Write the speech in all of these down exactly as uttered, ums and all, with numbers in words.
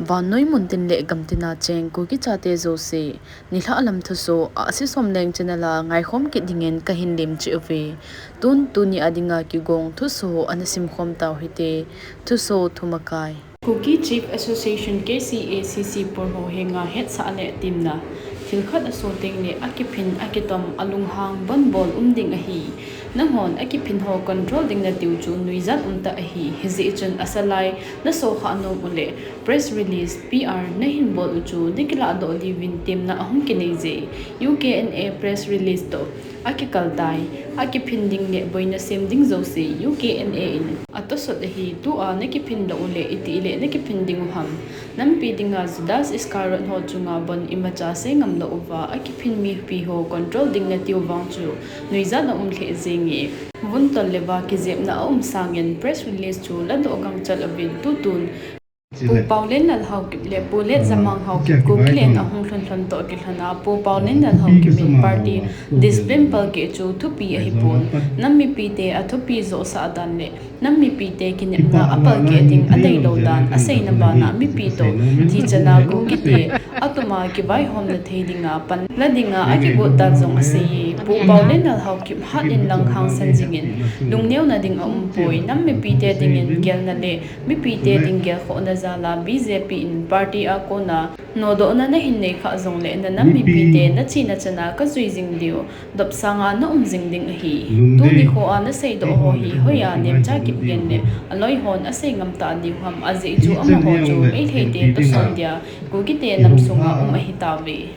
Vannoi muntin le gamtina cheng Kuki chate jouse, nilhah lam thuso, Ahsi Somleng channel a ngaikhom kit dingin kahin lemcheh uve. Tun tuni a dinga kigong thuso ana simkhom tau hite. Thuso thumakai. Kuki Chief Association, K C A C C, por ho henga hetsah le temna. Thil khat aso teng le akiphin, akitom, alunghang, bonbol um ding ahi. Nanghon akiphin ho control ding natiu chu nuijat umtah ahi. Hijeh chun asalai naso kha nom uleh press release, P R, nahin bol u chu nakilah doh diuvin temna ahung kinei je. U K N A press release toh akikal tai. Akiphin ding le boina sem ding jouse U K N A in atosot ahi. Tua nakiphin lou uleh itih le nakiphin diu ham? Nampi dinga Judas Iscariot ho chunga bon imacha sei ngam lou uva akiphin mipi ho control ding natiu vang chu nuijat aum lheh jenge. Vuntol le va kijepna aum sangin press release chu ladoh gangchal uvin tutun Pu Paolenlal Haokip le Pu Letjamang Haokip Kukiland ahung lhun lhon toh kilhon a, Pu Paolenlal Haokip in party discipline palkeh chu thupi ahipon, nam mipite athupi johsah dan le nam mipite kinepna apalkeh ding aneilou dan aseina bana mipi toh thichan a Kukite atuma kivaihomna thei dinga panla dinga akigot dan jong aseiye. Pu Paolenlal Haokip hat in lang hangsan jingin lungneona ding aumpoi, nam mipite dingin gelna le mipite ding gelkhohna jal a B J P in party a kona nodohna nahin nei khah jongle nanam mipite nachihna chana kajui jing diu dopsanga naum jing ding ahi. Tuni khoa naseidoh ho hi hoiya Nemcha Kipgen le aloihon asei ngam tah diu ham? Ajeh chu amaho chu Meiteite tohson dia Kukite namsunga um ahitauve.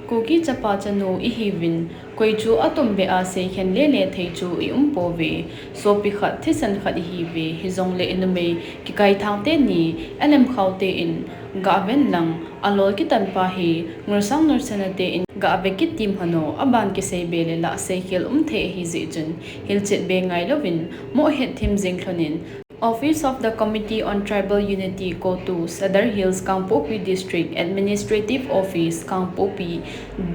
Kuki chapa chanu ihiuvin, koi chu atumbeh a seikhen lele thei chu iumpouve. Sopi khat, thisan khat ihiuve. Hijongle inumei Kikaithang teni, L M Khaute in gahven lang, alol kitanpa hi Ngulsang Nolsena te in gahve kit tim hano, aban kiseibe le lah seikhel umthei ahijeh chun hilchetbe ngailouvin moh hetthem jing lhonin, Office of the Committee on Tribal Unity, CoTU, Sadar Hills, Kangpokpi District, Administrative Office, Kangpokpi,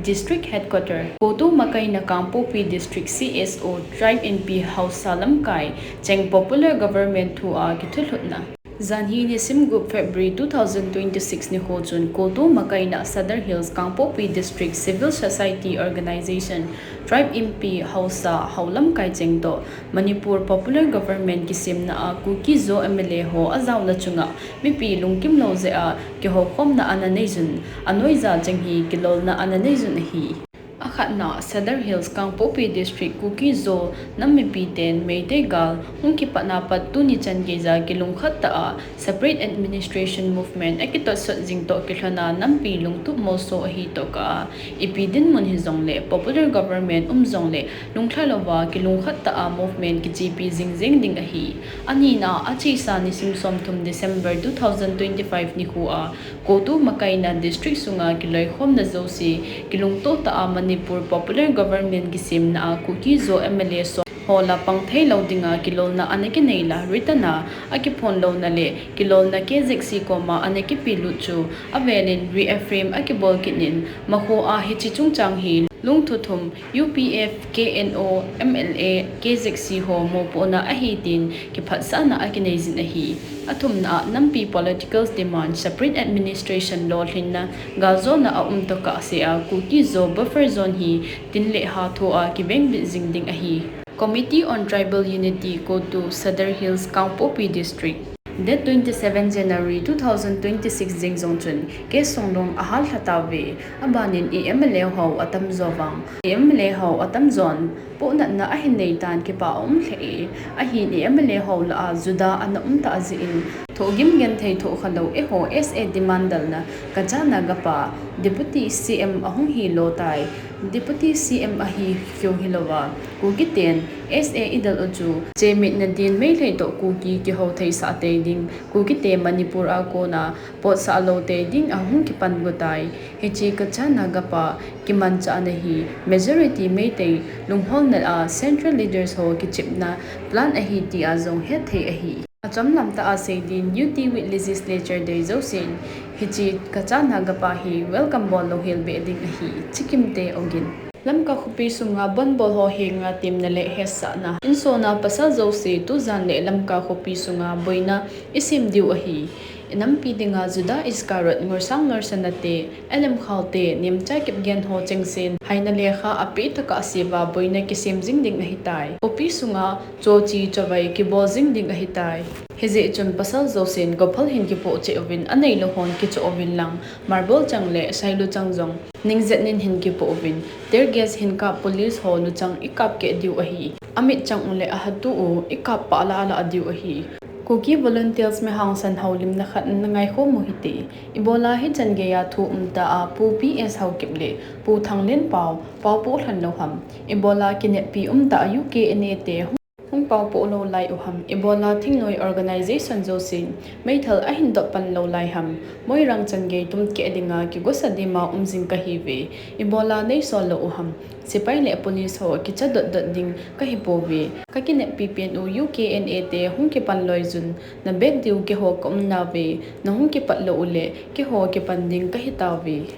District Headquarter, CoTU makaina Kangpokpi District, C S O, Tribe Inpi Haosa lamkai cheng popular government thua kithulhutna. Janhi nisim gup February two thousand twenty-six nikho chun CoTU makaina Sadar Hills, Kangpokpi District, Civil Society Organization, Tribe Inpi Haosa, Hao lamkai cheng toh Manipur Popular Government kisemna a Kuki Zo M L A ho ajaona chunga mipi lungkimlou jeh a kihoukhomna ana neijun, anoija cheng hi kilolna ana neijun ahi. Akhatna, Sadar Hills, Kangpokpi District, Kuki Zo nam mipiten Meitei gal hung kipatna pat tuni chan geija kilungkhat tah a Separate Administration Movement akitotsot jing toh kilhona nampi lungtup molso ahi toh kah a, ipi dinmun hijongle popular government um jongle lunglhai louva kilungkhat tah a movement kichepi jing jeng ding ahi. Anina, achesa nisim somthum December two thousand twenty-five nikho a CoTU makaina district sunga kiloikhomna jouse kilungtoh tah a Manipur Popular Government kisemna a Kuki Zo M L A som ho la pang theilou dinga kilolna ana kinei la, written a akiphonlouna le kilolna K Z C koma ana kipelut chu avelin reaffirm akibol kit in, makho a hiche chungchang hi lungthuthum U P F, K N O, M L A, K Z C ho mopohna ahi tin kiphatsahna akineijin ahi. Athumna a, nampi political demand, separate administration lolhinna galjona aum toh kahsea Kuki Zo buffer zone hi tin le ha thua kivengbit jing ding ahi. Committee on Tribal Unity, CoTU, Sadar Hills, Kangpokpi District. Date twenty-seven January two thousand twenty-six jing jong chun case songlong ahal lha tauve. Abanin i M L A ho atamjo vang, i M L A ho atamjon pohnatna ahin neitan kipah aum lheh e. Ahin i M L A ho lah a juda ana um tah jeh in thohgim genthei thoh khalou eiho S A demand dalna kachana gapa Deputy C M ahung hilou tai. Deputy C M ahi keu hilouva, Kukiten S A idal u chu chemitna din Meitei toh Kuki kihou theisah tei ding, Kukite Manipur a kona potsah lou tei ding ahung kipan got tai. Hiche kachana gapa kimanchahna hi majority Meitei lungholna a central leaders ho kichepna plan ahi tia jong hetthei ahi. Achomlam tah a seidin, U T with legislature dei jousen hiche kachana gapa hi welcome bol louhel beh ding ahi, Chikimte ogin. Lamka khopi sunga bonbol ho henga temna le hetsahna. Insona pasal jouse tujan le Lamka khopi sunga boina isem diu ahi. Inampi dinga Juda Iscariot, Ngorsang Norsanate, L M Khalte, Nemcha Kipgen ho chengsen, haina lekha apeh tah a aseiva boina kisem jing ding ahitai. Khopi sunga chochi chavai kibol jing ding ahitai. Hijeh chun pasal jousen gophal hin kipoh cheh uvin, aneilou hon kichoh uvin lang, marbol chang le sailu chang jong ningjet nin hin kipoh uvin, tear gas hin kap police ho luchang ikap keh diu ahi. Amit chang u le ahatu u ikap pah lah lah diu ahi. Kuki Volunteers mi hangsan houlimna khat na ngaikhom u hite. Ibola hichan geiya thu umtah a Pu P S Haokip le Pu Thanglenpao, paopoh lhon lou ham? Ibola kineppi umtah a U K N A te hung paopoh lou lai u ham? Ibola thingnoi organization jousen meithal ahin dot pan lou lai ham? Moirang chan gei tum keh dinga kigosa dima um jing kahiuve. Ibola neisol lou u ham? Sepai le police ho kicha dot dot ding kahipouve. Kakineppi pen u U K N A te hung kipan loi jun, nabek diu keiho kaum nauve, nahung kipat lou u le keiho kipan ding kahitauve.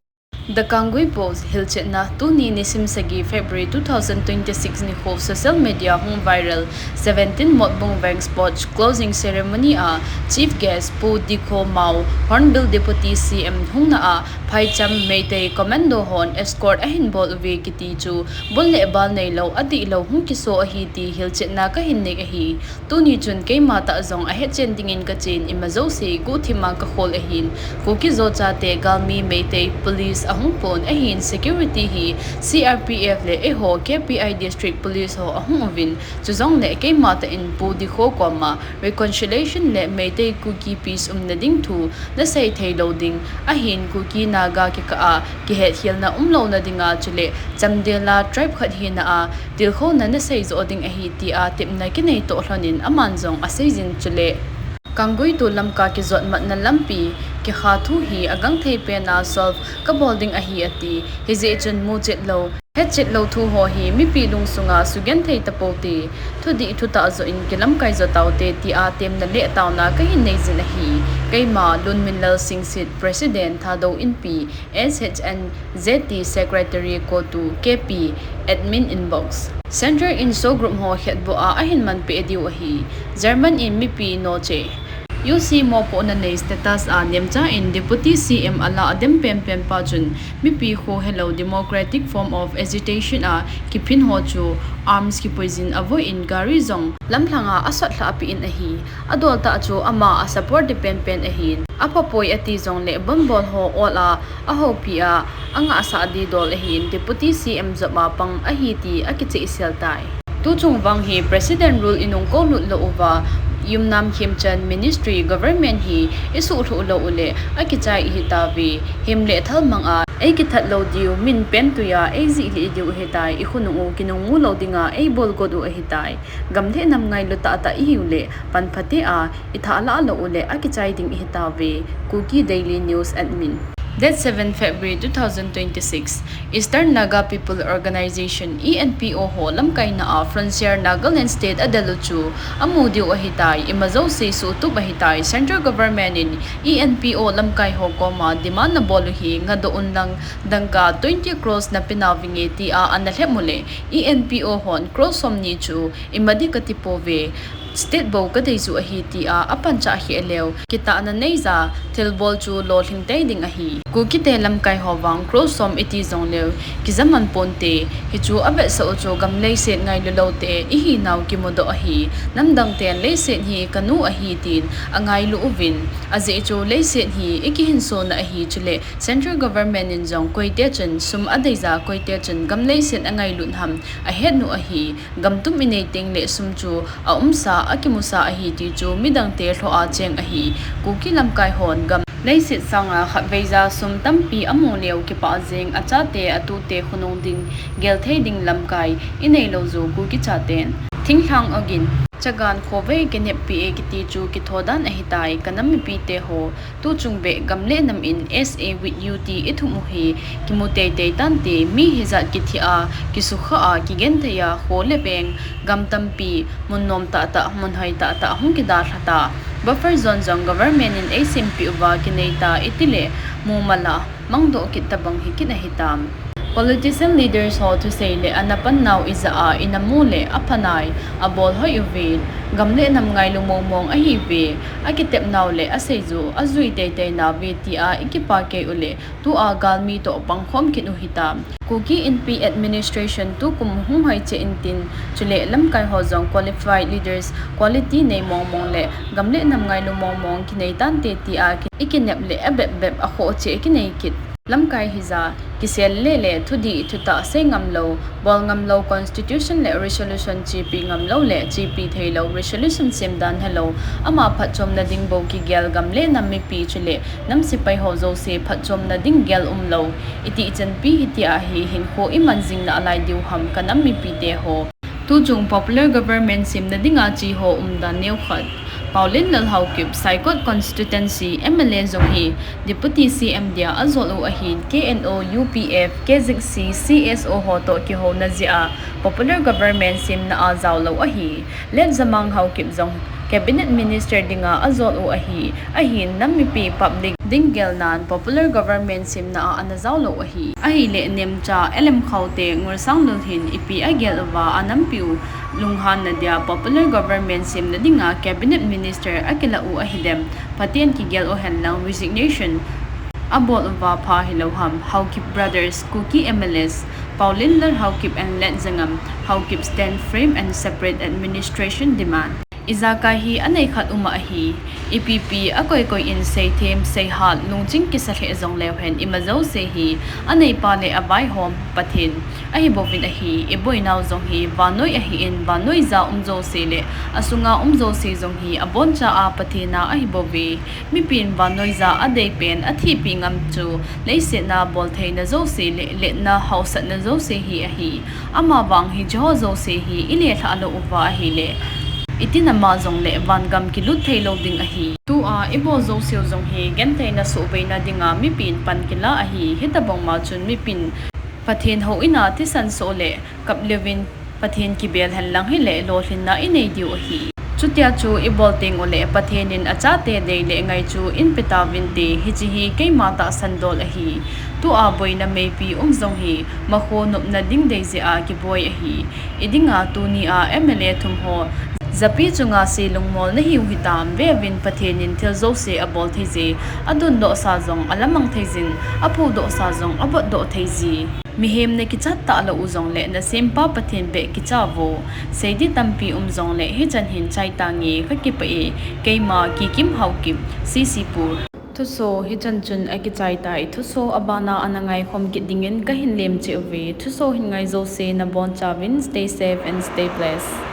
The Kangui Post, hilchetna. Tuni nisim sagi February two thousand twenty-six nikho social media hung viral, seventeen Motbung Veng Sports closing ceremony a Chief Guest Pu Dikho Mao, Hornbill Deputy C M hungna a, Phaicham Meitei Commando hon escort ahin bol uve kiti chu bul le bal neilou, adihlou hung kiso ahi ti hilchetna kahin nei ahi. Tuni chun keima tah jong ahetchen dingin kachen, ima jouse guhthima kakhol ahin. Kuki Zo chate galmi Meitei Police ahung pon ahin, security hi C R P F le eiho K P I District Police ho ahung uvin, chujongle keima tah in Pu Dikho koma reconciliation le Meitei Kuki peace umna ding thu nasei theilou ding ahin, Kuki Naga kikah a kihetkhelna umlouna dinga, chule chamdel a tribe khat hina a tilkhouna nasei joh ding ahi tia tepna kinei toh lhonin aman jong aseijin, chule Kangui tu Lamka kijotmatna lampi kikha thu hi agangthei pen a solve kabol ding ahi ati. Hijeh chun muchet lou, hetchet lou thu ho hi mipi lungsunga sugenthei tapoute. Thudih thutah joh in kilamkai jo taute tia temna le taona kahin neijin ahi. Keima Lunminlal Singsit, President, Thadou Inpi, S H N Z T Secretary, CoTU, K P, Admin Inbox. Central Inso Group ho khetboh a ahin manpeh diu ahi. German in mipi noche. U C mopohna nei status a Nemcha in Deputy C M ala adem penpen pa chun mipi khohelou democratic form of agitation a kiphin ho chu arms kipuijin avoi in gari jong lamlhanga asot lhah peh in ahi. Adol tah chu ama asupport di penpen ahin, aphapoi ati jongle bomb bol ho ol a ahoupi a angahsah di dol ahin, Deputy C M job a pang ahi ti akichehsel tai. Tuchung vang hi President rule inung koulut lou uva, Yumnam Khemchand Ministry Government hi isuhlhuh lou uleh akichai ihitauve. Himle thalmang a eikithat lou diu, min pentuia eijih lih diu ahitai, ikhonung u kinungngu lou dinga eibol got u ahitai. Gam le nam ngailu tahtah ihiuleh, pan phatea ithah lah lou uleh akichai ding ihitauve. Kuki Daily News Admin. Date seven February two thousand twenty-six, Eastern Naga People Organization, E N P O ho lamkaina a Frontier Nagaland State adel u chu amu diu ahitai, ima jouse suhtup ahitai. Central Government in E N P O lamkai ho koma demand nabol u hi ngadoh unlang dangka twenty crores napeh nauvinge tia analhem uleh, E N P O hon crore somni chu ima di katipouve, state bou kadeiju ahi tia apanchah kheh leu, kitahna neija thilbol chu lolhing tei ding ahi. Kukite lamkai ho vang crore som iti jongleu, kijaman ponte. Hichu avetsah u chu gam leiset ngailu loute ihinau kimudoh ahi. Namdang ten leiset hi kanu ahi tin angailu uvin, ajeh chu leiset hi ikihinsona ahi, chuleh Central Government in jong koite chun sum adeija, koite chun gam leiset angailut ham ahetnu ahi. Gamtum inei tengleh sum chu aumsa, akimusa ahi ti chu midangte lhoh a cheng ahi. Kuki lamkai hon gam leiset sanga khatveija sum tampi amu leu kipah jeng, achate atute khonung ding, gelthei ding lamkai inei lou joh Kuki chaten. Thinglhang ogin, Chagan khovei kineppi e kiti chu kithodan ahitai, kanam mipite ho. Tuchung beh gam le nam in S A with U T ithum u hi kimu teitei tante, mi hijat kithia, kisukha a, kigenthei a, kho le veng, gam tampi, mun nom tahtah, mun hoi tahtah hung kidalhata. Buffer zone jong government in eisempeh uva kineita, itileh mumala mangdoh kit tabang hikit ahitam. Politician leaders ho thusei le ana pan nau ija a ina mu le aphanai abol hoi uve. Gam le nam ngailu mong mong ahiuve. Akitep nau le aseiju ajui teitei nauve tia ikipa kei u le tua galmi toh pangkhom kit u hitam. Kuki Inpi administration tukum hung hoi cheh intin, chule lamkai ho jong qualified leaders, quality nei mong mong le gam le nam ngailu mong mong kinei tante tia ki-, ikinep le abep bep akhoh cheh kinei kit. Lamkai hija, kisel le le thudih thutah sei ngam lou, bol ngam lou, constitution le resolution chepi ngam lou le chepi thei lou, resolution sem dan helou, ama phatchomna ding bou kigel gam le nam mipi chule nam sepai ho jouse phatchomna ding gel umlou. Itih chanpi hitia hi hinkho iman jing nalai diu ham ka nam mipite ho. Tuchung popular government semna dinga che ho umdan neokhat. Paolienlal Haokip, Saikot constituency M L A jong hi Deputy C M dia ajol u ahin, K N O, U P F, K Z C, C S O ho toh kihouna jeh a popular government semna a jaolou ahi. Letjamang Haokip jong Cabinet Minister dinga ajol u ahi. Ahin nam mipi public ding gelnan popular government semna a ana jaolou ahi. Ahile Nemcha L M Khaute, Ngursanglal hin ipi agel uva anampiu lunghanna dia popular government semna dinga Cabinet Minister akilah u ahidem? Pathen kigel u henlang resignation abol uva pha hilou ham? Haokip Brothers, Kuki M L As, Paolienlal Haokip and Letjangam Haokip stand firm and separate administration demand. Ijakai hi anei khat uma ahi. Ipipi akoi koi in seithem, seihat, lungching kisa lheh jongleu hen ima jouse hi aneipa le avaihom Pathen ahibouvin ahi. Iboinau jong hi vannoi ahin, vannoi ja um jouse le asunga um jouse jong hi aboncha a Pathen a ahibouve. Mipin vannoi ja adeipen athihpi ngam chu leiset na boltheina jouse le letna haosatna jouse hi ahi. Amavang hicheho jouse hi ilelhah lou uva ahile, itin ama jongle vangam kilut theilou ding ahi. Tua ibol jouseu jong hi gentheina sohbeina dinga mipin pan kila ahi. Hitobangma chun mipin Pathen houin a thisan soh le kap leuvin Pathen kibel henlang hile lolhinna inei diu ahi. Chutia chu ibol tengule Pathen in achate dei le ngai chu inpe tauvinte, hiche hi keima tahsan dol ahi. Tua boina meipi um jong hi makho nopna ding dei jeh a kiboi ahi. Idinga tunia M L A thum ho japi chunga se lungmol nahiu hitam? Veuvin, Pathen in thil jouse abol theije, adondohsa jong alamang theijin, aphudohsa jong avotdoh theije. Mihem nakichat tahlou u jongle nasempa Pathen beh kichavo. Seidi tampi um jongle hichan hin chaitange, kakipah e. Keima Kikim Haokip, C C Pur. Thuso hichan chun akichaitai. Thuso abana ana ngaikhom kit dingin kahin lemcheh uve. Thuso hin ngai jouse nabonchauvin stay safe and stay blessed.